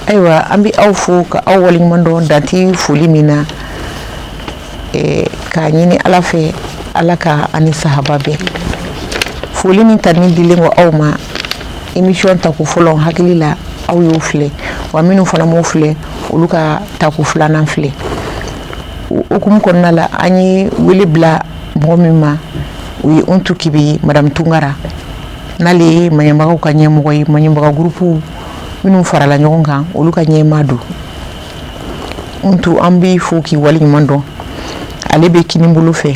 Ayiwa, an bɛ aw fo ka aw waleɲuman dɔn danti foli min na, k'a ɲini Ala fɛ, Ala ka ani sahaba bɛn. Foli ni tani dilen kɔ aw ma, émission tako fɔlɔ, hakili la aw y'o filɛ wa. Minnu fana m'o filɛ, olu ka tako filanan filɛ. O hukumu kɔnɔna la, an ye wele bila mɔgɔ min ma, o ye Untu Kebe ye, madame Tunkara, n'ale ye maɲɛbagaw ka ɲɛmɔgɔ ye, maɲɛbaga groupe minnu farala ɲɔgɔn kan, olu ka ɲɛmaa don. Untu, an b'i fo k'i waleɲuman dɔn. Ale bɛ kinibolo fɛ,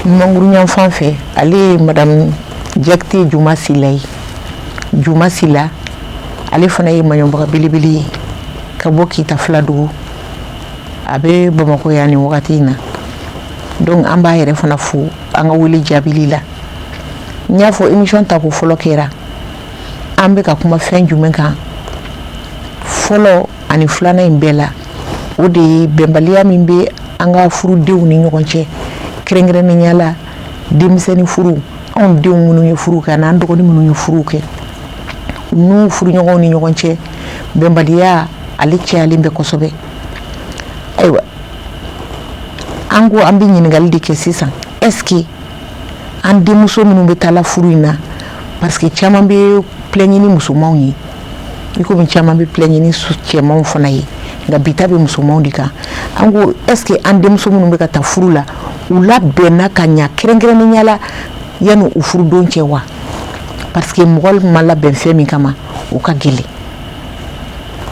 numankuru yanfan fɛ, ale ye madame Jakite Juma Sila ye. Juma Sila, ale fana ye maɲɔbaga belebele ye ka bɔ Kita Filadugu, a bɛ Bamakɔ yan nin wagati in na. Donc an b'a yɛrɛ fana fo an ka wele jaabili la. N y'a fɔ, émission tako fɔlɔ kɛra, an bɛ ka kuma fɛn jumɛn kan fɔlɔ ani filanan in bɛɛ la? O de ye bɛnbaliya min bɛ an ka furudenw ni ɲɔgɔn cɛ, kɛrɛnkɛrɛnnenya la denmisɛnnin furu. Anw denw minnu ye furu kɛ, an'an dɔgɔnin minnu ye furu kɛ, n'u furuɲɔgɔnw ni ɲɔgɔn cɛ, bɛnbaliya ale cayalen bɛ kosɛbɛ. Ayiwa, an ko an bɛ ɲininkali de kɛ sisan: est ce que an denmuso minnu bɛ taa la furu in na, parce que caman bɛ plaigner ni musomanw ye, i komi caman bɛ plaigner ni cɛmanw fana ye, nka bi ta bɛ musomanw de kan. An ko, est ce que an denmuso minnu bɛ ka taa furu la, u labɛnna ka ɲa, kɛrɛnkɛrɛnnenya la yanni u furudon cɛ wa? Parce que mɔgɔ ma labɛn fɛn min kama, o ka gɛlɛn.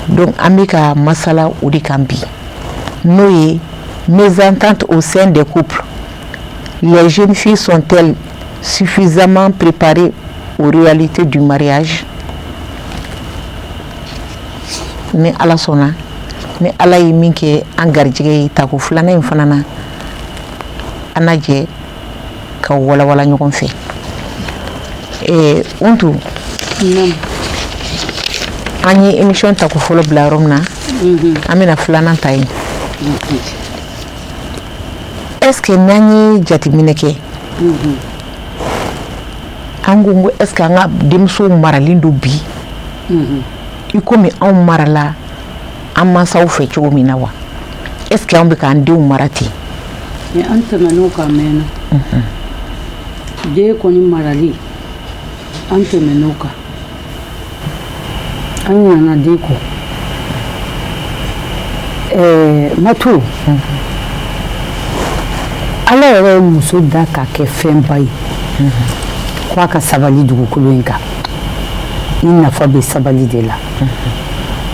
Donc an bɛ ka masala o de kan bi, n'o ye mésentente au sein des couples: les jeunes filles sont-elles suffisamment préparées aux réalités du mariage? Ni Ala sɔnna, ni Ala ye min kɛ an garijɛgɛ ye, tako filanan in fana na, an na jɛ ka walawala ɲɔgɔn fɛ. Untu, an ye émission tako fɔlɔ bila yɔrɔ min na, an bɛna filanan ta yen. Est ce que n'an ye jateminɛ kɛ, an ko est ce que an ka denmusow maralen don bi i komi anw marala an mansaw fɛ cogo min na wa? Est ce que anw bɛ k'an denw mara ten? An tɛmɛn'o kan mɛnna. Den kɔni marali, an tɛmɛn'o kan, an ɲana den kɔ. Matu, Ala yɛrɛ ye muso da k'a kɛ fɛnba ye, ko a ka sabali dugukolo in kan. I nafa bɛ sabali de la.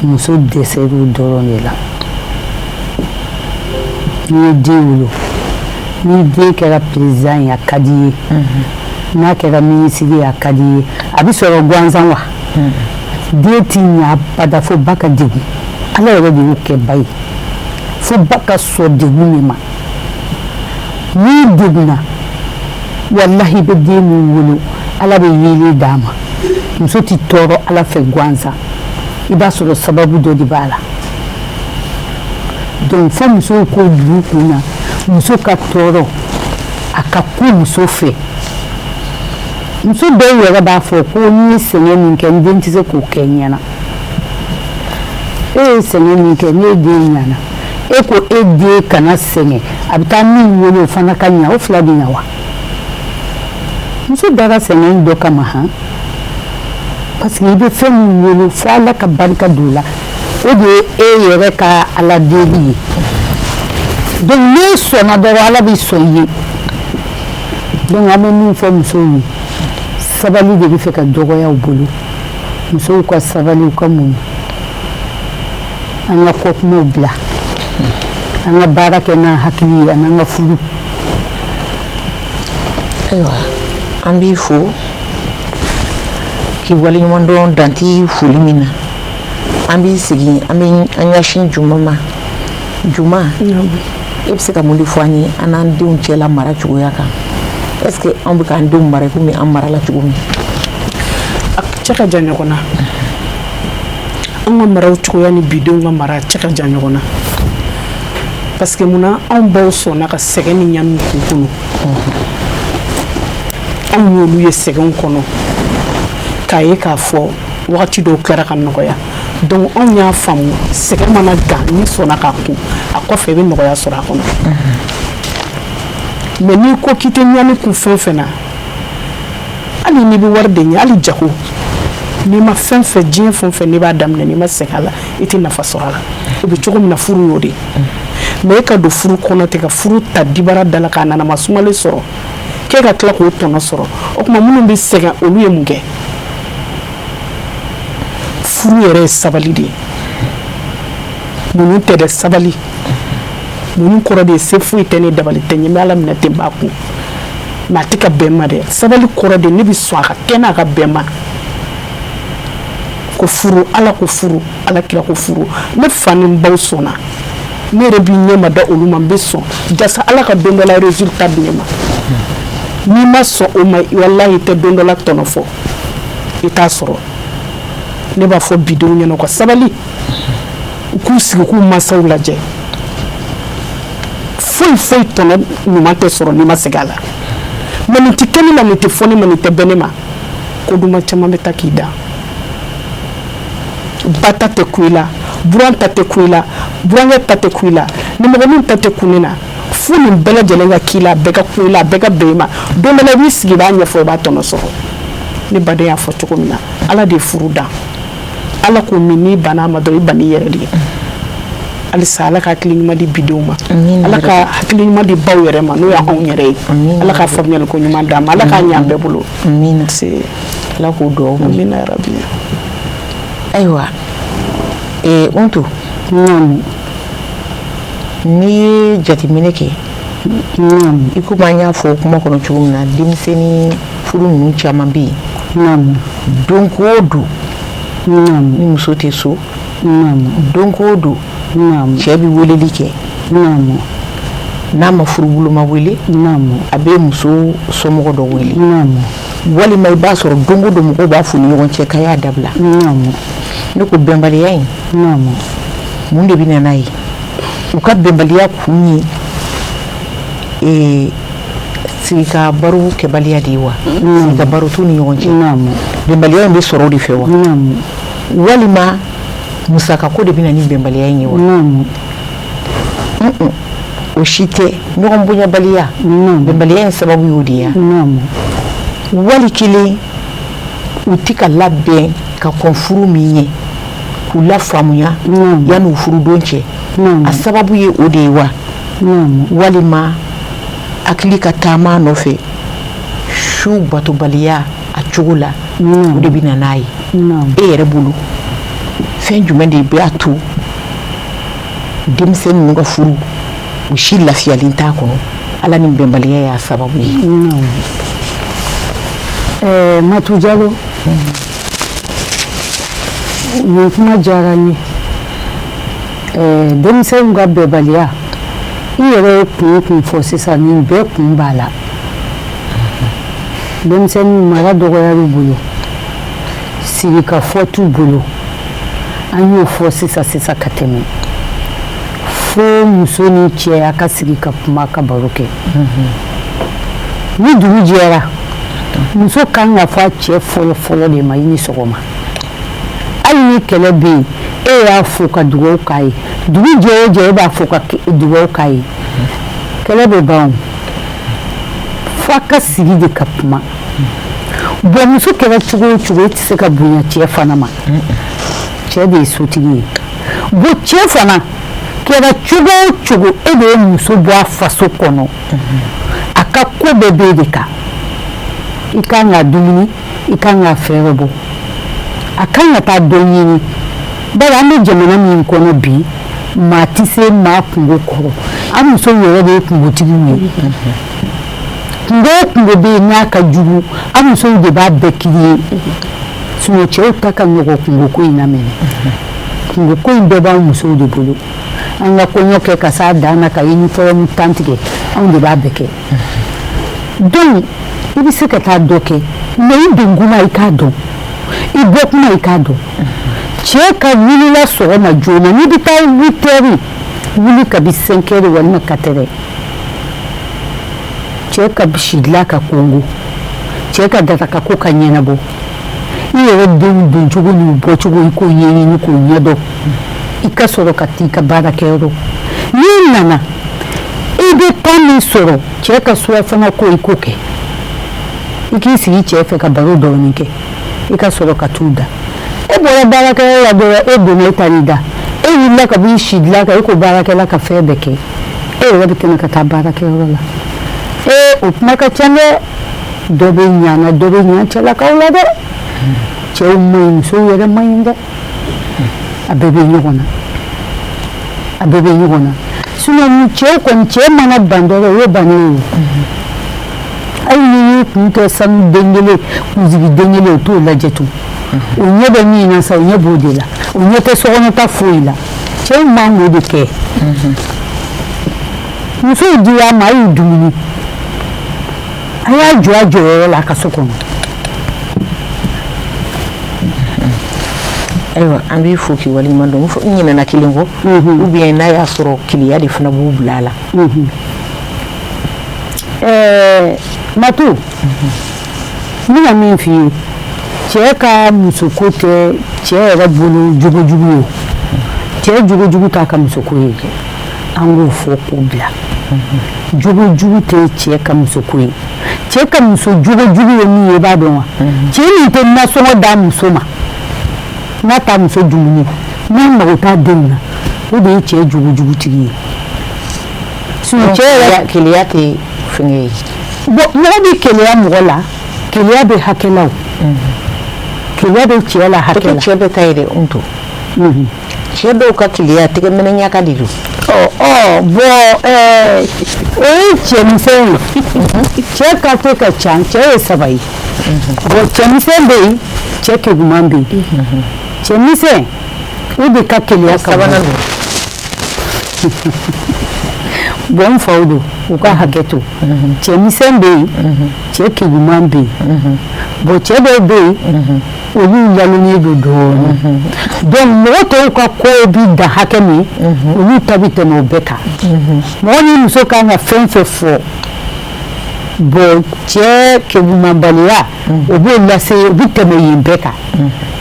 Muso dɛsɛr'o dɔrɔn de la. N'i ye den wolo, ni den kɛra président ye, a ka di i ye. N'a kɛra minisiri ye, a ka di i ye. A bɛ sɔrɔ gansan wa? Den ti ɲɛ abada fo ba ka degun. Ala yɛrɛ de y'o kɛ ba ye, fo ba ka sɔn degun de ma. N'i degunna, walahi, i bɛ den min wolo, Ala bɛ yeelen d'a ma. Muso ti tɔɔrɔ Ala fɛ gansan. I b'a sɔrɔ sababu dɔ de b'a la. Donc fo musow k'o bila u kun na, muso ka tɔɔrɔ, a ka ku muso fɛ. Muso dɔw yɛrɛ b'a fɔ ko n ye sɛgɛn min kɛ, n den tɛ se k'o kɛ n ɲɛna. E ye sɛgɛn min kɛ, n'e den ɲɛna, e ko e den kana sɛgɛn, a bɛ taa min wolo, o fana ka ɲa, o fila bɛ ɲa wa? Muso dara sɛgɛn dɔ kama han, parce que i bɛ fɛn min wolo, fo Ala ka barika don o la. O de ye e yɛrɛ ka Ala deli ye. Donc n'e sɔnna dɔrɔn, Ala bɛ sɔn i ye. Donc an bɛ min fɔ musow ye, sabali de bɛ fɛ ka dɔgɔya u bolo. Musow ka sabali, u ka muɲu, an ka kɔkumaw bila, an ka baara kɛ n'an hakili ye ani an ka furu. Ayiwa, an b'i fo k'i waleɲuman dɔn danti foli min na. An b'i sigi, an bɛ an ɲɛsin Juma ma. Juma, e bɛ se ka mun de fɔ an ye an n'an denw cɛla mara cogoya kan? Est ce que anw bɛ k'an denw mara komi an marala cogo min? A cɛ ka jan ɲɔgɔn na. An ka maraw cogoya ni bidenw ka mara cɛ ka jan ɲɔgɔn na, parce que munna? Anw baw sɔnna ka sɛgɛn ni ɲani k'u kɔnɔ. Anw y'olu ye sɛgɛnw kɔnɔ, k'a ye k'a fɔ wagati dɔw kɛra ka nɔgɔya. Donc anw y'a faamu, sɛgɛn mana gan, n'i sɔnna k'a kun, a kɔfɛ i bɛ nɔgɔya sɔrɔ a kɔnɔ. Mais n'i ko k'i tɛ ɲani kun fɛn fɛn na, hali n'i bɛ wari de ɲɛ, hali jago, n'i ma fɛn fɛn, diɲɛ fɛn fɛn n'i b'a daminɛ, n'i ma sɛgɛn a la, i tɛ nafa sɔrɔ a la. O bɛ cogo min na, furu y'o de ye. Mais e ka don furu kɔnɔ ten, ka furu ta dibara da la, k'a nanama sumalen sɔrɔ, k'e ka tila k'o tɔnɔ sɔrɔ, o tuma minnu bɛ sɛgɛn, olu ye mun kɛ? Furu yɛrɛ ye sabali de ye. Muɲu tɛ dɛ, sabali. Muɲu kɔrɔ de ye se foyi tɛ ne, dabali tɛ n ye, n bɛ Ala minɛ ten, n b'a kun, mais a tɛ ka bɛn n ma dɛ. Sabali kɔrɔ de ne bɛ sɔn a ka kɛ n'a ka bɛn n ma. Ko furu, Ala ko furu, Ala kira ko furu, ne fa ni n baw sɔnna, ne yɛrɛ b'i ɲɛ ma da olu ma, n bɛ sɔn jasa Ala ka don dɔ la résultat di ne ma. N'i ma sɔn o ma, walahi, i tɛ don dɔ la tɔnɔ fɔ, i t'a sɔrɔ. Ne b'a fɔ bidenw ɲɛna, u ka sabali, u k'u sigi k'u mansaw lajɛ. Foyi foyi tɔnɔ ɲuman tɛ sɔrɔ n'i ma segin a la. Mais nin tɛ kɛ ne ma, nin tɛ fɔ ne ma, nin tɛ bɛn ne ma. Ko duman caman bɛ taa k'i dan. Ba ta tɛ ku i la, buran ta tɛ ku i la, burankɛ ta tɛ ku i la, nimɔgɔnin ta tɛ ku ne na. Fo nin bɛɛ lajɛlen ka k'i la, a bɛɛ ka ku i la, a bɛɛ ka bɛn i ma. Don dɔ la, i b'i sigi, i b'a ɲɛfɔ, i b'a tɔnɔ sɔrɔ. Ne baden y'a fɔ cogo min na, Ala de ye furu dan. Ala ko min, n'i banna a ma dɔrɔn, i banna i yɛrɛ de ye. Halisa, Ala ka hakili ɲuman di bidenw ma, Ala ka hakili ɲuman di baw yɛrɛ ma, n'o y'anw yɛrɛ ye. Ala ka faamuyali ko ɲuman d'an ma, Ala k'a ɲɛ an bɛɛ bolo. Amina, Ala k'o dugawu minɛ. Amina yarabi. Ayiwa, Untu, n'i ye jateminɛ kɛ, i komi an y'a fɔ kuma kɔnɔ cogo min na, denmisɛnnin furu ninnu caman bɛ yen, don ko o don ni muso tɛ so, don ko o don cɛ bɛ weleli kɛ. N'a ma furubuloma wele, a bɛ muso somɔgɔ dɔ wele, walima i b'a sɔrɔ don o don mɔgɔw b'a fɔ ni ɲɔgɔn cɛ k'a y'a dabila. Ne ko bɛnbaliya in, mun de bɛ na n'a ye? U ka bɛnbaliya kun ye sigi ka baro kɛbaliya de ye wa? Sigi ka baro t'u ni ɲɔgɔn cɛ, bɛnbaliya in bɛ sɔrɔ o de fɛ wa? Walima musakako de bɛ na ni bɛnbaliya in ye wa? O si tɛ. Ɲɔgɔn bonyabaliya, bɛnbaliya in sababu y'o de ye. Wali kelen, u tɛ ka labɛn ka kɔn furu min ɲɛ, k'u lafaamuya yanni u furudon cɛ, a sababu ye o de ye wa? Walima hakili ka taama nɔfɛ, su batobaliya a cogo la, o de bɛ na n'a ye? E yɛrɛ bolo, fɛn jumɛn de b'a to denmisɛnnin ninnu ka furu, u si lafiyalen t'a kɔnɔ, ala ni bɛnbaliya y'a sababu ye? Matu Jalo, nin kuma diyara n ye. Denmisɛnw ka bɛnbaliya, i yɛrɛ ye kun kun fɔ sisan, nin bɛɛ kun b'a la. Denmisɛnninw, mara dɔgɔyar'u bolo, sigi ka fɔ t'u bolo. An y'o fɔ sisan sisan ka tɛmɛ. Fo muso ni cɛ a ka sigi ka kuma, ka baro kɛ. Ni dugu jɛra, muso kan ka fɔ a cɛ fɔlɔ fɔlɔ de ma: i ni sɔgɔma. Hali ni kɛlɛ bɛ yen, e y'a fo ka dugawu k'a ye. Dugu jɛ o jɛ, e b'a fo ka dugawu k'a ye, kɛlɛ bɛ ban. O fo a ka sigi de ka kuma. Bon, muso kɛra cogo o cogo, e tɛ se ka bonya cɛ fana ma. Cɛ de ye sotigi ye. Bon, cɛ fana kɛra cogo o cogo, e de ye muso bɔ a faso kɔnɔ, a ka ko bɛɛ b'e de kan. I kan ka dumuni, i kan ka fɛɛrɛ bɔ, a kan ka taa dɔ ɲini. Bari an bɛ jamana min kɔnɔ bi, maa tɛ se maa kungo kɔrɔ. An musow yɛrɛ de ye kungotigiw ye. Kungo o kungo bɛ yen n'a ka jugu, an musow de b'a bɛɛ kiri ye. Sinon cɛw ta ka nɔgɔ kungo ko in na mɛnɛ. Kungo ko in bɛɛ b'an musow de bolo. An ka kɔɲɔ kɛ ka s'a dan na, ka uniforme tan tigɛ, anw de b'a bɛɛ kɛ. Donc i bɛ se ka taa dɔ kɛ, mais i don kuma, i k'a dɔn, i bɔ kuma, i k'a dɔn. Cɛ ka wulila sɔgɔma joona, n'i bɛ taa 8 heures, wuli kabi 5 heures walima 4 heures. Cɛ ka si dilan ka kongo, cɛ ka daraka ko ka ɲɛnabɔ. I yɛrɛ denw doncogo n'u bɔcogo, i k'o ɲɛɲini k'o ɲɛdɔn, i ka sɔrɔ ka t'i ka baarakɛyɔrɔ. N'i nana, i bɛ temps min sɔrɔ cɛ ka surafana ko, i k'o kɛ, i k'i sigi cɛ fɛ ka baro dɔɔnin kɛ, i ka sɔrɔ ka t'u da. E bɔra baarakɛyɔrɔ la dɔrɔn, e donna, e taar'i da, e wulila ka b'i si dilan kan, e ko baarakɛla ka fɛn bɛɛ kɛ, e yɛrɛ bɛ tɛmɛ ka taa baarakɛyɔrɔ la. Ee, o kuma ka ca dɛ. Dɔ bɛ ɲana, dɔ bɛ ɲa cɛlakaw la dɛ. Cɛw man ɲi, musow yɛrɛ man ɲi dɛ. A bɛɛ bɛ ɲɔgɔn na, a bɛɛ bɛ ɲɔgɔn na. Sinon cɛw kɔni, cɛ mana ban dɔrɔn, o ye bannen ye. Hali ni y'i kun kɛ sanu den kelen, kunsigi den kelen, o t'o lajɛ tun. O ɲɛ bɛ min na sa, o ɲɛ b'o de la, o ɲɛ tɛ sokɔnɔta foyi la. Cɛw man k'o de kɛ. Musow dira a ma, a y'u dumuni, a y'a jɔ a jɔyɔrɔ la a ka so kɔnɔ. Ayiwa, an b'i fo k'i waleɲuman dɔn. N ɲinɛna kelen kɔ, ou bien n'a y'a sɔrɔ keleya de fana b'u bila a la. Matu, n bɛna min f'i ye, cɛ ka musoko tɛ cɛ yɛrɛ bolo jogojugu ye. Cɛ jogojugu t'a ka musoko ye. An k'o fɔ k'o bila. Jogojugu tɛ cɛ ka musoko ye. Cɛ ka muso jogojugu ye min ye, i b'a dɔn wa? Cɛ min tɛ nasɔngɔ d'a muso ma, n'a t'a muso dumuni, n'a mago t'a denw na, o de ye cɛ jogojugutigi ye. Sinon cɛ yɛrɛ keleya tɛ fɛngɛ ye. Bon, mɔgɔ bɛ keleya mɔgɔ la, keleya bɛ hakɛ la, o keleya bɛ cɛ la hakɛ la. Cɛ bɛ taa ye dɛ, n to cɛ dɔw ka keleya tɛgɛ minɛ ɲaka de don. Ɔ bon, o ye cɛmisɛn ye. Cɛ ka te ka ca, cɛ ye saba ye. Bon, cɛmisɛn bɛ yen, cɛ keguman bɛ yen. Cɛmisɛn, o de ka keleya ka sabanan don. Bon, n faw don, u ka hakɛ to. Cɛmisɛn bɛ yen, cɛ keguman bɛ yen. Bon, cɛ dɔw bɛ yen, olu lalonnen don dɔɔnin. Donc mɔgɔ tɔw ka kow bi dan hakɛ min, olu ta bi tɛmɛ o bɛɛ kan. Mɔgɔ ni muso kan ka fɛn fɛn fɔ, bon, cɛ kegumanbaliya, o b'o lase, o bɛ tɛmɛ yen bɛɛ kan.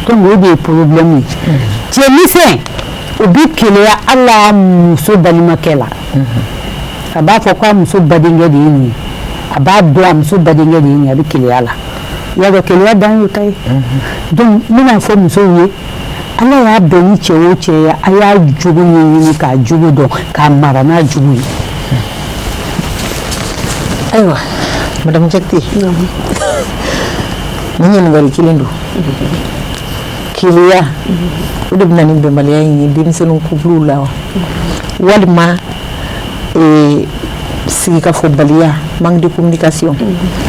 Donc o de ye problème ye. Cɛmisɛn, o bɛ keleya hali a muso balimakɛ la. A b'a fɔ k'a muso badenkɛ de ye nin ye, a b'a dɔn a muso badenkɛ de ye nin ye, a bɛ keleya la. I y'a dɔn, keleya dan y'o ta ye. Donc n bɛna fɔ musow ye, Ala y'a bɛn ni cɛ o cɛ ye, a y'a jogo ɲɛɲini k'a jogo dɔn, k'a mara n'a jogo ye. Ayiwa, madame Jakite, nin ɲininkali kelen don. Keleya, o de bɛ na ni bɛnbaliya in ye denmisɛnnin couple la wa, walima sigikafɔbaliya, manque de communication,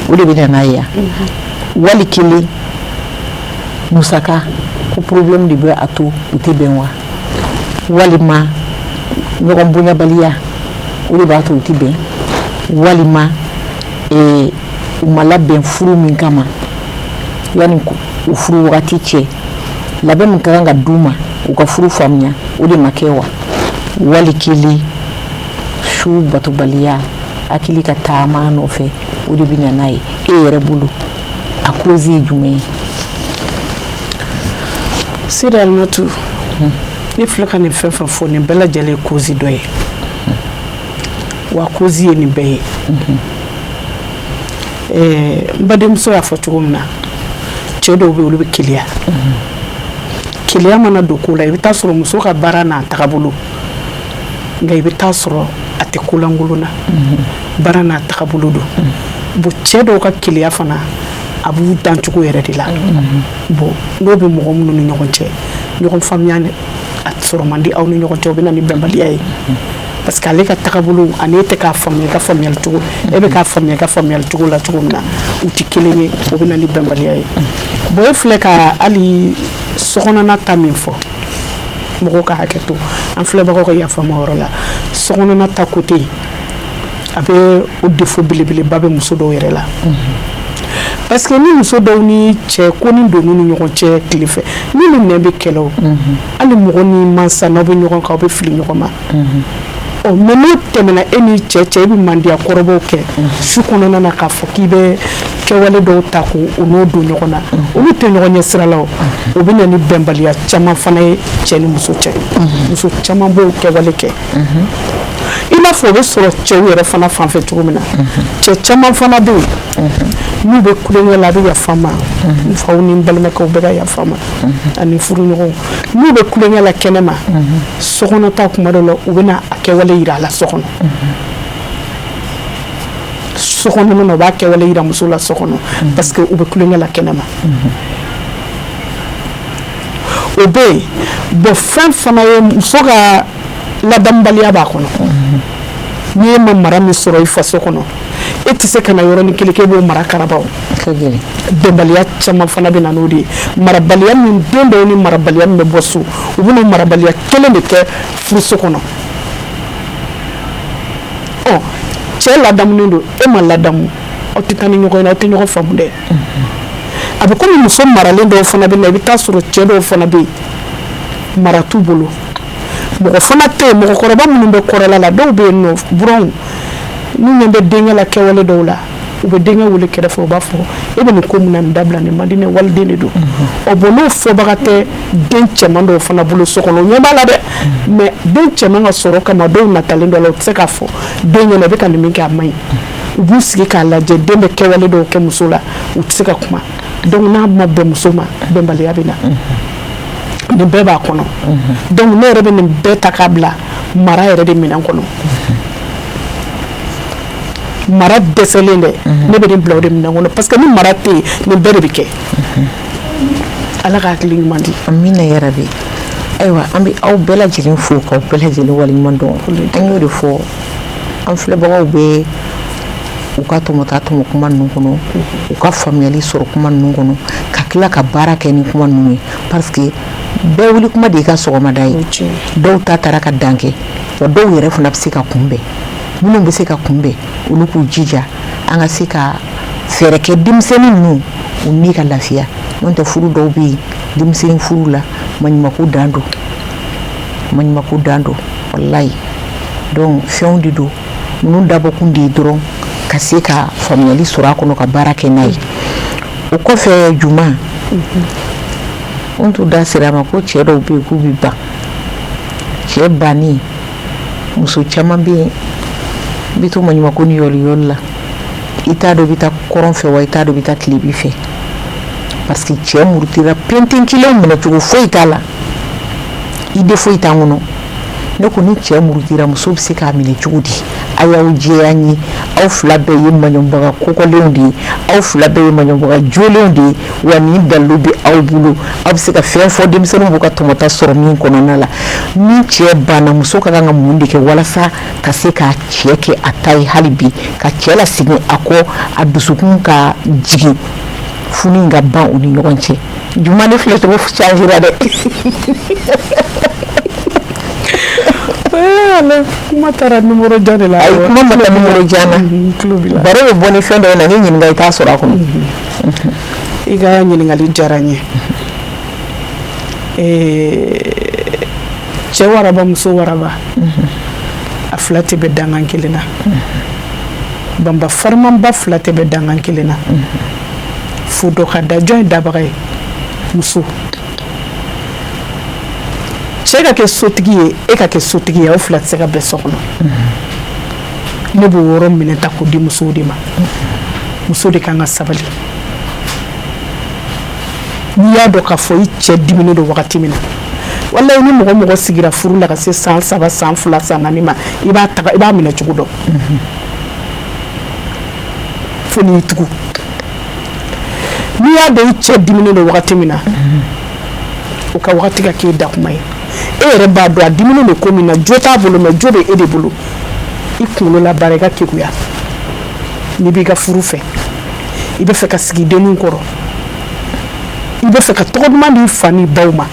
o de bɛ na n'a ye? Wali kelen, musaka ko problème de bɛ a to u tɛ bɛn wa, walima ɲɔgɔn bonyabaliya, o de b'a to u tɛ bɛn, walima u ma labɛn furu min kama, yanni u furu wagati cɛ, labɛn min ka kan ka d'u ma u ka furu faamuya, o de ma kɛ wa, wali kelen, su batobaliya, hakili ka taama nɔfɛ, o de bɛ na n'a ye? E yɛrɛ bolo, a cause ye jumɛn ye? Sida Alimatu, ne filɛ ka nin fɛn fɛn fɔ, nin bɛɛ lajɛlen ye cause dɔ ye. Wa cause ye nin bɛɛ ye. N badenmuso y'a fɔ cogo min na, cɛ dɔw bɛ yen, olu bɛ keleya. Keleya mana don ko la, i bɛ taa sɔrɔ muso ka baara n'a tagabolo, nka i bɛ taa sɔrɔ a tɛ kolankolon na, baara n'a tagabolo don. Bon, cɛ dɔw ka keleya fana, a b'u dancogo yɛrɛ de la. Bon, n'o bɛ mɔgɔ minnu ni ɲɔgɔn cɛ, ɲɔgɔn faamuya a sɔrɔ man di aw ni ɲɔgɔn cɛ, o bɛ na ni bɛnbaliya ye. Parce que ale ka tagabolo ani e tɛ k'a faamuya i ka faamuyali cogo, e bɛ k'a faamuya i ka faamuyali cogo la cogo min na, u tɛ kelen ye, o bɛ na ni bɛnbaliya ye. Bon, e filɛ ka hali sokɔnɔna ta min fɔ, mɔgɔw ka hakɛ to, an filɛbagaw ka yafa ma yɔrɔ la. Sokɔnɔna ta côté, a bɛ o défaut belebeleba bɛ muso dɔw yɛrɛ la. Parce que ni muso dɔw ni cɛ ko ni donn'u ni ɲɔgɔn cɛ tile fɛ, ni ni nɛn bɛ kɛlɛ o, hali mɔgɔ ni mansa, n'aw bɛ ɲɔgɔn kan, aw bɛ fili ɲɔgɔn ma. Ɔ, mais n'o tɛmɛna e ni cɛ cɛ, e bɛ mandiya kɔrɔbɔw kɛ su kɔnɔna na, k'a fɔ k'i bɛ Kɛwale dɔw ta ko u n'o don ɲɔgɔn na, olu tɛ ɲɔgɔn ɲɛ sira la. O bɛ na ni bɛnbaliya caman fana ye cɛ ni muso cɛ. Muso caman b'o kɛwale kɛ. I n'a fɔ o bɛ sɔrɔ cɛw yɛrɛ fana fan fɛ cogo min na, cɛ caman fana bɛ yen, n'u bɛ tulonkɛ la, a bɛ yafa n ma, n faw ni n balimakɛw bɛɛ ka yafa n ma ani furuɲɔgɔnw, n'u bɛ tulonkɛ la kɛnɛma, sokɔnɔ ta kuma dɔ la, u bɛ na a kɛwale yira a la so kɔnɔ. So kɔnɔna na, u b'a kɛwale yira muso la so kɔnɔ, parce que u bɛ tulonkɛ la kɛnɛma. O bɛ yen. Bon, fɛn fana ye, muso ka ladamubaliya b'a kɔnɔ. N'i e ma mara min sɔrɔ i faso kɔnɔ, e tɛ se ka na yɔrɔnin kelen k'e b'o mara karabaw. Bɛnbaliya caman fana bɛ na n'o de ye. Marabaliya min, den dɔw ni marabaliya min bɛ bɔ so, u bɛ n'o marabaliya kelen de kɛ furuso kɔnɔ. Ɔ, cɛ ladamunen don, e ma ladamu, aw tɛ taa ni ɲɔgɔn ye, aw tɛ ɲɔgɔn faamu dɛ. A bɛ komi muso maralen dɔw fana bɛ na, i bɛ taa sɔrɔ cɛ dɔw fana bɛ yen, mara t'u bolo. Mɔgɔ fana tɛ yen, mɔgɔkɔrɔba minnu bɛ kɔrɔla la, dɔw bɛ yen nɔ, buranw, n'u ɲɛ bɛ denkɛ la kɛwale dɔw la, u bɛ denkɛ wele kɛrɛfɛ, u b'a fɔ: e bɛ nin ko mun na? Nin dabila, nin man di ne. Waliden de don. Ɔ bon, n'o fɔbaga tɛ den cɛman dɔw fana bolo so kɔnɔ, u ɲɛ b'a la dɛ, mais den cɛman ka sɔrɔ kama, dɔw natalen dɔ la, u tɛ se k'a fɔ den ɲɛna i bɛ ka nin min kɛ, a man ɲi. U b'u sigi k'a lajɛ, den bɛ kɛwale dɔw kɛ muso la, u tɛ se ka kuma. Donc n'a ma bɛn muso ma, bɛnbaliya bɛ na. Nin bɛɛ b'a kɔnɔ. Donc ne yɛrɛ bɛ nin bɛɛ ta k'a bila mara yɛrɛ de minɛn kɔnɔ. Mara dɛsɛlen dɛ, ne bɛ nin bila o de minɛn kɔnɔ, parce que ni mara tɛ yen, nin bɛɛ de bɛ kɛ. Ala ka hakili ɲuman di. Amina yarabi. Ayiwa, an bɛ aw bɛɛ lajɛlen fo k'aw bɛɛ lajɛlen waleɲuman dɔn. An y'o de fɔ, an filɛbagaw bɛ u ka tɔmɔta tɔmɔ kuma ninnu kɔnɔ, u ka faamuyali sɔrɔ kuma ninnu kɔnɔ, ka tila ka baara kɛ ni kuma ninnu ye, parce que bɛɛ wuli kuma de y'i ka sɔgɔmada ye. Dɔw ta taara ka dan kɛ wa, dɔw yɛrɛ fana bɛ se ka kunbɛn. Minnu bɛ se ka kunbɛn, olu k'u jija an ka se ka fɛɛrɛ kɛ denmisɛnnin ninnu u ni ka lafiya. N'o tɛ, furu dɔw bɛ yen, denmisɛnnin furu la, maɲumako dan don, maɲumako dan don, walayi. Donc fɛnw de don, ninnu dabɔkun de ye dɔrɔn ka se ka faamuyali sɔrɔ a kɔnɔ, ka baara kɛ n'a ye. O kɔfɛ, juma n tun da sera a ma ko cɛ dɔw bɛ yen k'u bɛ ban. Cɛ banni, muso caman bɛ yen, i bɛ to maɲumako ni yɔli yɔli la, i t'a dɔn i bɛ taa kɔrɔn fɛ wa, i t'a dɔn i bɛ taa tilebi fɛ, parce que cɛ murutira penten kelen, minɛcogo foyi t'a la, idée foyi t'an kɔnɔ. Ne ko ni cɛ murutira, muso bɛ se k'a minɛ cogo di? A y'aw jɛya n ye, aw fila bɛɛ ye maɲɔbaga kɔkɔlenw de ye, aw fila bɛɛ ye maɲɔbaga jolenw de ye wa. Nin dalilu bɛ aw bolo, aw bɛ se ka fɛn fɔ denmisɛnninw b'u ka tɔmɔta sɔrɔ min kɔnɔna la. Ni cɛ banna, muso ka kan ka mun de kɛ walasa ka se ka cɛ kɛ a ta ye hali bi, ka cɛ lasegin a kɔ, a dusukun ka jigin, funu in ka ban u ni ɲɔgɔn cɛ? Juma, ne filɛ cogo changera dɛ. Kuma taara numéro jan de la. Ayi, kuma ma taa numéro jan na. Tulo b'i la. Baro bɛ bɔ ni fɛn dɔ ye na, ni ɲininka, i t'a sɔrɔ a kɔnɔ. I ka ɲininkali diyara n ye. Cɛ waraba, muso waraba, a fila tɛ bɛn dangan kelen na. Banba farimanba fila tɛ bɛn dangan kelen na, fo dɔ ka da. Jɔn ye dabaga ye? Muso. Cɛ ka kɛ sotigi ye, e ka kɛ sotigi ye, aw fila tɛ se ka bɛn so kɔnɔ. Ne b'o yɔrɔ minɛ ta k'o di musow de ma. Muso de kan ka sabali. N'i y'a dɔn k'a fɔ i cɛ diminen don wagati min na, walayi, ni mɔgɔ mɔgɔ sigira furu la ka se san 3, san 2, san 4 ma, i b'a taga, i b'a minɛ cogo dɔn. Fo n'i tugu. N'i y'a dɔn i cɛ diminen don wagati min na, o ka wagati ka k'e dakuma ye. E yɛrɛ b'a dɔn a diminen don ko min na, jo t'a bolo, mais jo bɛ e de bolo. I kunkolo la baara, i ka keguya. N'i b'i ka furu fɛ, i bɛ fɛ ka sigi denninw kɔrɔ, i bɛ fɛ ka tɔgɔ duman di fa ni baw ma,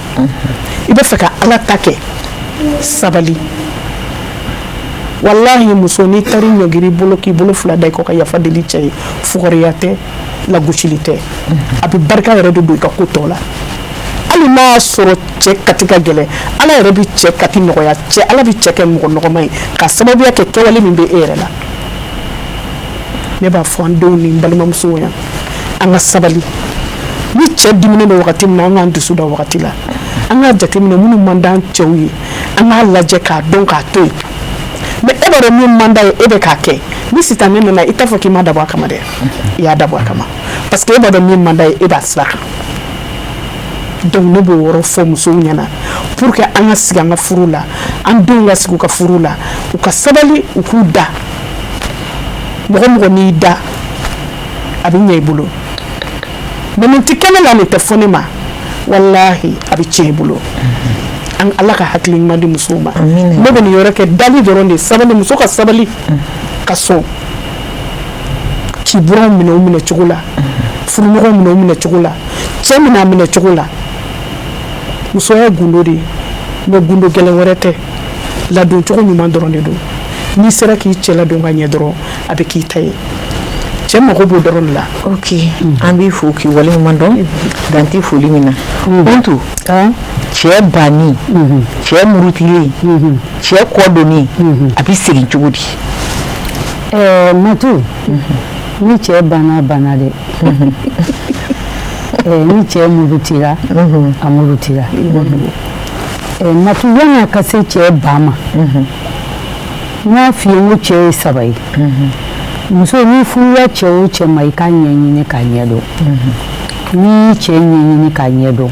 i bɛ fɛ ka Ala ta kɛ, sabali. Walahi muso, n'i taara i ɲɔngiri i bolo k'i bolo fila da i kɔ ka yafa deli cɛ ye, fugariya tɛ, lagosili tɛ, a bɛ barika yɛrɛ de don i ka ko tɔ la. Hali n'a y'a sɔrɔ cɛ kati ka gɛlɛn, Ala yɛrɛ bɛ cɛ kati nɔgɔya. Cɛ, Ala bɛ cɛ kɛ mɔgɔ nɔgɔma ye ka sababuya kɛ kɛwale min bɛ e yɛrɛ la. Ne b'a fɔ an denw ni n balimamusow ɲɛna. An ka sabali. Ni cɛ diminen bɛ wagati min na, an k'an dusu da wagati la. An k'a jateminɛ minnu man d'an cɛw ye, an k'a lajɛ k'a dɔn k'a to yen. Mais e b'a dɔn min man d'a ye, e bɛ k'a kɛ. Ni sitanɛ nana, i t'a fɔ k'i ma dabɔ a kama dɛ, i y'a dabɔ a kama, parce que e b'a dɔn min man d'a ye, e b'a sira kan. Donc ne b'o yɔrɔ fɔ musow ɲɛna pour que an ka sigi an ka furu la, an denw ka sigi u ka furu la, u ka sabali, u k'u da. Mɔgɔ mɔgɔ n'i da, a bɛ ɲɛ i bolo. Mais nin tɛ kɛnɛ la, nin tɛ fɔ ne ma, walahi, a bɛ tiɲɛ i bolo. An Ala ka hakili ɲuman di musow ma. Ne bɛ nin yɔrɔ kɛ dali dɔrɔn de. Sabali, muso ka sabali, ka sɔn k'i buranw minɛ u minɛ cogo la, furuɲɔgɔnw minɛ u minɛ cogo la, cɛ minɛ a minɛ cogo la. Musoya ye gundo de ye, mais gundo gɛlɛn wɛrɛ tɛ, ladon cogo ɲuman dɔrɔn de don. N'i sera k'i cɛ ladon ka ɲɛ dɔrɔn, a bɛ k'i ta ye. Cɛ mago b'o dɔrɔn de la. Ok, an b'i fo k'i waleɲuman dɔn, dan tɛ foli min na. Bintu, cɛ banni, cɛ murutilen, cɛ kɔ donni, a bɛ segin cogo di? Matu, ni cɛ banna, a banna dɛ. Ni cɛ murutira, a murutira. Matu, yanni a ka se cɛ ba ma, n y'a f'i ye n ko cɛ ye saba ye. Muso, n'i furula cɛ o cɛ ma, i k'a ɲɛɲini k'a ɲɛdɔn. N'i y'i cɛ ɲɛɲini k'a ɲɛdɔn,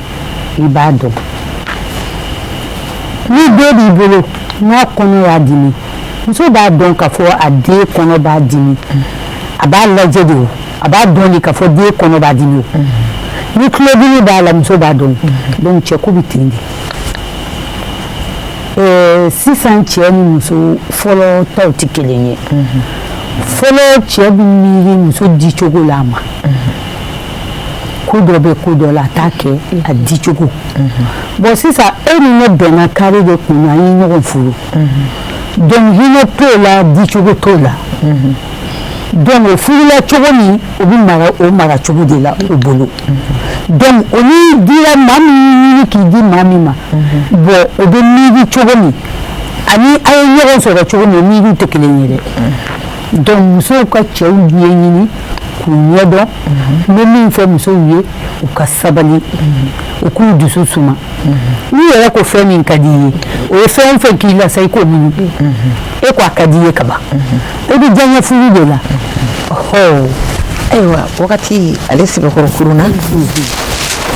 i b'a dɔn. Ni den b'i bolo, n'a kɔnɔ y'a dimi, muso b'a dɔn k'a fɔ a den kɔnɔ b'a dimi. A b'a lajɛ de, o a b'a dɔn de k'a fɔ den kɔnɔ b'a dimi. O ni tulodimi b'a la, muso b'a dɔn. Donc cɛ ko bɛ ten de. Sisan cɛ ni muso fɔlɔ taw tɛ kelen ye. Fɔlɔ, cɛ bɛ miiri muso dicogo la a ma. Ko dɔ bɛ ko dɔ la, a t'a kɛ a dicogo. Bon, sisan e ni ne bɛnna kari de kun na, an ye ɲɔgɔn furu. Donc hinɛ t'o la, dicogo t'o la. Donc o furula cogo min, o bɛ mara o mara cogo de la o bolo. Donc o ni dira maa min ɲini k'i di maa min ma, bon, o bɛ miiri cogo min ani a ye ɲɔgɔn sɔrɔ cogo min, o miiriw tɛ kelen ye dɛ. Donc musow ka cɛw ɲɛɲini k'u ɲɛdɔn. N bɛ min fɔ musow ye, u ka sabali, u k'u dusu suma. N'i yɛrɛ ko fɛn min ka di i ye, o ye fɛn o fɛn k'i la sa, i k'o muɲu. E ko a ka di i ye kaban, e bɛ diyaɲɛ furu de la. Ɔhɔ. Ayiwa, wagati ale sɛbɛkɔrɔ kurunna.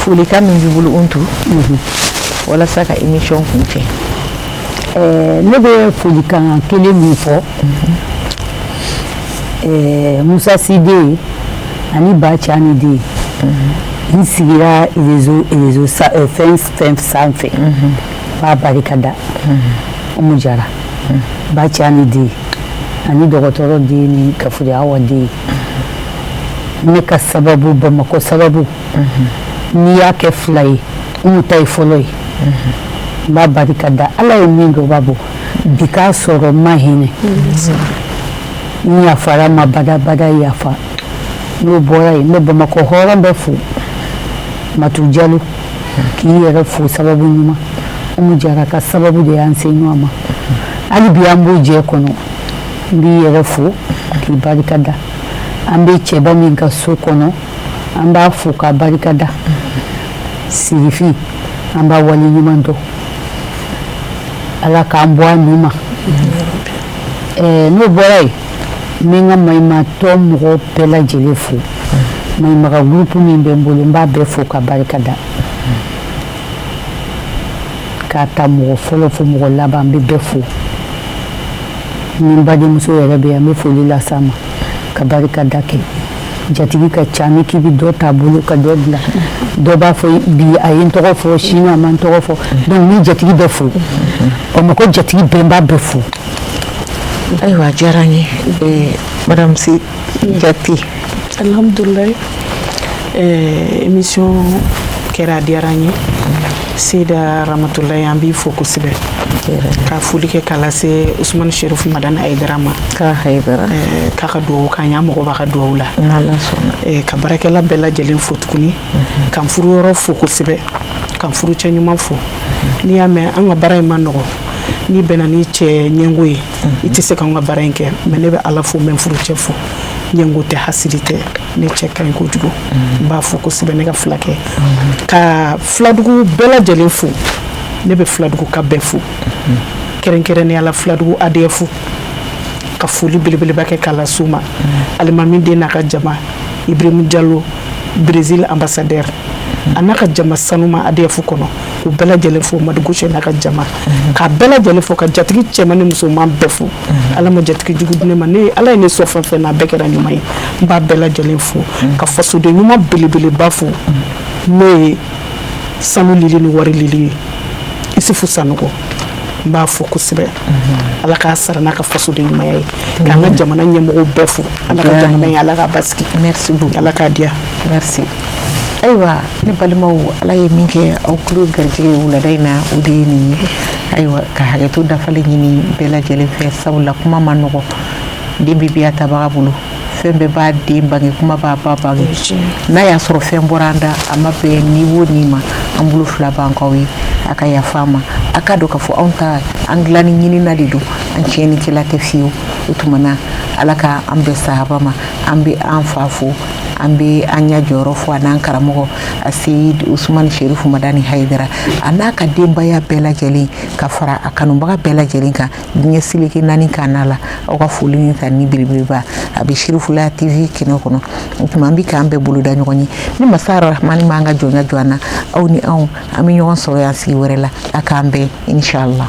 Folikan min b'i bolo, Untu, walasa ka émission kuncɛ? Ne bɛ folikan kelen min fɔ, Musa Si den ani Ba Cani den, n sigira réseau fɛn fɛn sanfɛ, n b'a barika da. Umu Jara, Ba Cani den ani dɔgɔtɔrɔ den ni Gafure Awa den, ne ka sababu, Bamakɔ sababu, n'i y'a kɛ fila ye, Umu ta ye fɔlɔ ye. N b'a barika da. Ala ye min kɛ, o b'a bɔ bi k'a sɔrɔ n ma hinɛ, n yafara ma badabada yafa. N'o bɔra yen, n bɛ Bamakɔ hɔrɔn bɛɛ fo. Matu Jalo, k'i yɛrɛ fo. Sababu ɲuman, Umu Jara ka sababu de y'an se ɲɔgɔn ma, hali bi an b'o jɛ kɔnɔ. N b'i yɛrɛ fo k'i barika da. An bɛ cɛba min ka so kɔnɔ, an b'a fo k'a barika da. Sirifin, an b'a wale ɲuman dɔn. Ala k'an bɔ a nu ma. N'o bɔra yen, n bɛ n ka maɲumantɔ mɔgɔ bɛɛ lajɛlen fo. Maɲumaga groupe min bɛ n bolo, n b'a bɛɛ fo ka barika da, k'a ta mɔgɔ fɔlɔ fo mɔgɔ laban, n bɛ bɛɛ fo. Ni n badenmuso yɛrɛ bɛ yan, n bɛ foli las'a ma ka barika da kɛ. Jatigi ka ca, ni k'i bɛ dɔ t'a bolo ka dɔ bila, dɔ b'a fɔ bi a ye n tɔgɔ fɔ, sini a ma n tɔgɔ fɔ. Donc n bɛ jatigi bɛɛ fo, Bamakɔ jatigi bɛɛ, n b'a bɛɛ fo. Ayiwa, a diyara n ye, madame Si Jate. Alhamdulilayi, émission kɛra, a diyara n ye. Seyida Ramatulayi, an b'i fo kosɛbɛ, ka foli kɛ k'a lase Usumani Sherifu Madani Hayidara ma. K'a Hayidara. K'a ka dugawu k'an ye, an mago b'a ka dugawu la. N'Ala sɔnna. Ka baarakɛla bɛɛ lajɛlen fo tuguni, ka n furuyɔrɔ fo kosɛbɛ, ka n furucɛ ɲuman fo. N'i y'a mɛn an ka baara in ma nɔgɔ, n'i bɛnna ni cɛ ɲɛngo ye, i tɛ se k'an ka baara in kɛ. Mais ne bɛ Ala fo, n bɛ n furucɛ fo. Ɲɛngo tɛ, hasidi tɛ, ne cɛ ka ɲi kojugu. N b'a fo kosɛbɛ, ne ka fulakɛ, ka filadugu bɛɛ lajɛlen fo. Ne bɛ filadugu ka bɛɛ fo, kɛrɛnkɛrɛnnenya la filadugu ADF, ka foli belebeleba kɛ k'a las'u ma. Alimami den n'a ka jama, Ibrahim Jalo, Brésil ambassadeur, a n'a ka jama sanuma ADF kɔnɔ, k'u bɛɛ lajɛlen fo. Madu Gosɛ n'a ka jama, k'a bɛɛ lajɛlen fo, ka jatigi cɛman ni musoman bɛɛ fo. Ala ma jatigi jugu di ne ma. Ne Ala ye ne sɔn fɛn fɛn na, a bɛɛ kɛra ɲuman ye. N b'a bɛɛ lajɛlen fo, ka fasoden ɲuman belebeleba fo, n'o ye sanu lili ni wari lili ye, Isufu Sanogo. N b'a fo kosɛbɛ. Ala k'a sara n'a ka fasoden ɲumanya ye. K'an ka jamana ɲɛmɔgɔw bɛɛ fo. Ala ka jamana ye, Ala k'a basigi. Merci beaucoup. Ala k'a diya. Merci. Ayiwa, ne balimaw, Ala ye min kɛ aw tulo garijɛgɛ ye wulada in na, o de ye nin ye. Ayiwa, ka hakɛto dafalen ɲini bɛɛ lajɛlen fɛ, sabula kuma ma nɔgɔ. Den bɛ bi a tabaga bolo, fɛn bɛɛ b'a den bange, kuma b'a ba bange. N'a y'a sɔrɔ fɛn bɔra an da, a ma bɛn ni wo ni ma, an bolo fila b'an kaw ye, a ka yafa an ma. A ka dɔn k'a fɔ anw ta an dilanni ɲinina de don, an tiɲɛnikɛla tɛ fiyewu. O tuma na, Ala ka an bɛn sahaba ma. An bɛ an fa fo, an bɛ an ɲɛ jɔyɔrɔ fo, a n'an karamɔgɔ a Seyid Usumani Sherifu Madani Hayidara, a n'a ka denbaya bɛɛ lajɛlen, ka fara a kanubaga bɛɛ lajɛlen kan diɲɛ seleke naani kan n'a la. Aw ka foli ni ta ni belebeleba a bɛ Sirifula TV kɛnɛ kɔnɔ. O tuma, an bɛ k'an bɛɛ boloda ɲɔgɔn ye ni masa Rahmani m'an ka jɔnya jɔ an na. Aw ni anw, an bɛ ɲɔgɔn sɔrɔ yan sigi wɛrɛ la. A k'an bɛn, inshallah.